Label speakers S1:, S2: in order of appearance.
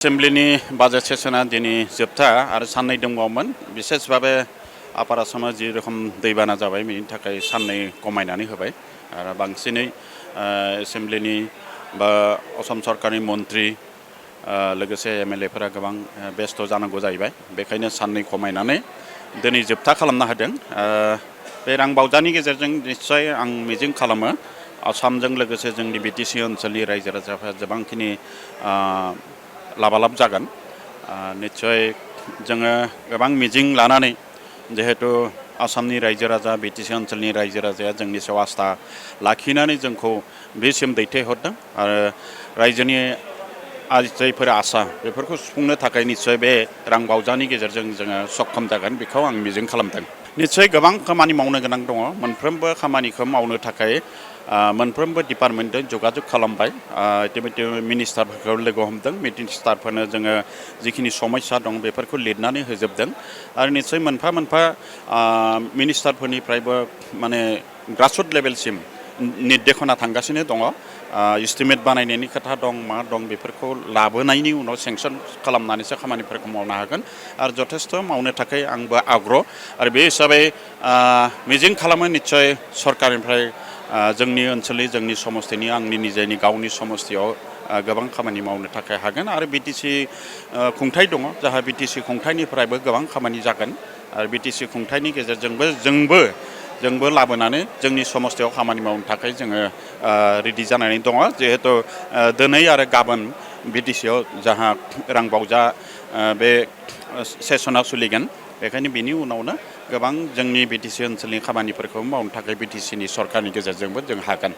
S1: एसेम्ब्लिनि budget Cessna दिनै जोबथा आरो साननै दंबावोमोन बिसेसभाबे आपार आसामाव जि रोखोम दैबाना जाबाय बेनि थाखाय साननै खमायनानै होबाय आरो बांसिनै एसेम्ब्लिनि बा असम सरकारनि मन्त्रि लोगोसे एमएलएफोरा गोबां बेस्थ' जानांगौ जाहैबाय बेखायनो साननै खमायनानै दिनै जोबथा खालामना होदों बे रां बावजानि गेजेरजों निश्चय आं मिजिं खालामो आसामजों लोगोसे जोंनि बिटिसि ओनसोलनि रायजो राजाफ्रा गोबांखिनि लाबालाब जागोन निश्चय जोङो गोबां मिजिं लानानै जिहेतु आसामनि रायजो राजा बिटिसि ओनसोलनि रायजो राजाया जोंनि सायाव आस्था लाखिनानै जोंखौ बेसिम दैथायहरदों आरो रायजोनि जायफोर आसा बेफोरखौ सुफुंनो थाखाय निश्चय बे रां बावजानि गेजेरजों जोङो सक्षम जागोन बेखौ आं मिजिं खालामदों निश्चय गोबां खामानि मावनो गोनां दङ मोनफ्रोमबो खामानिखौ मावनो थाखाय मोनफ्रोमबो डिपार्टमेन्टजों जगाजग खालामबाय इतिमध्य मिनिस्टारफोरखौ लोगो हमदों मिनिस्टारफोरनो जोङो जिखिनि समस्या दं बेफोरखौ लिरनानै होजोबदों आरो निश्चय मोनफा मोनफा मिनिस्टारफोरनिफ्रायबो माने ग्रासरुट लेभेलसिम निर्देशना थांगासिनो दङ एस्टिमेट बानायनायनि खोथा दं मा दं बेफोरखौ लाबोनायनि उनाव सेंसन खालामनानैसो खामानिफोरखौ मावनो हागोन आरो जथेस्थ मावनो थाखाय आंबो आग्रह आरो बे हिसाबै मिजिं खालामो निश्चय सरकारनिफ्राय जोंनि ओनसोलनि जोंनि समस्तिनि आंनि निजेनि गावनि समस्तियाव गोबां खामानि मावनो थाखाय हागोन आरो बिटिसि खुंथाय दङ जाहा बिटिसि खुंथायनिफ्रायबो गोबां खामानि जागोन आरो बिटिसि खुंथायनि गेजेरजोंबो जोंबो लाबोनानै जोंनि समस्तियाव खामानि मावनो थाखाय जोङो रेडि जानानै दङ जिहेतु दिनै आरो गाबोन बिटिसियाव जाहा रां बावजा बे सेसना सोलिगोन बेखायनो बिनि उनावनो गोबां जोंनि बिटिसि ओनसोलनि खामानिफोरखौ मावनो थाखाय बिटिसिनि सरकारनि गेजेरजोंबो जों हागोन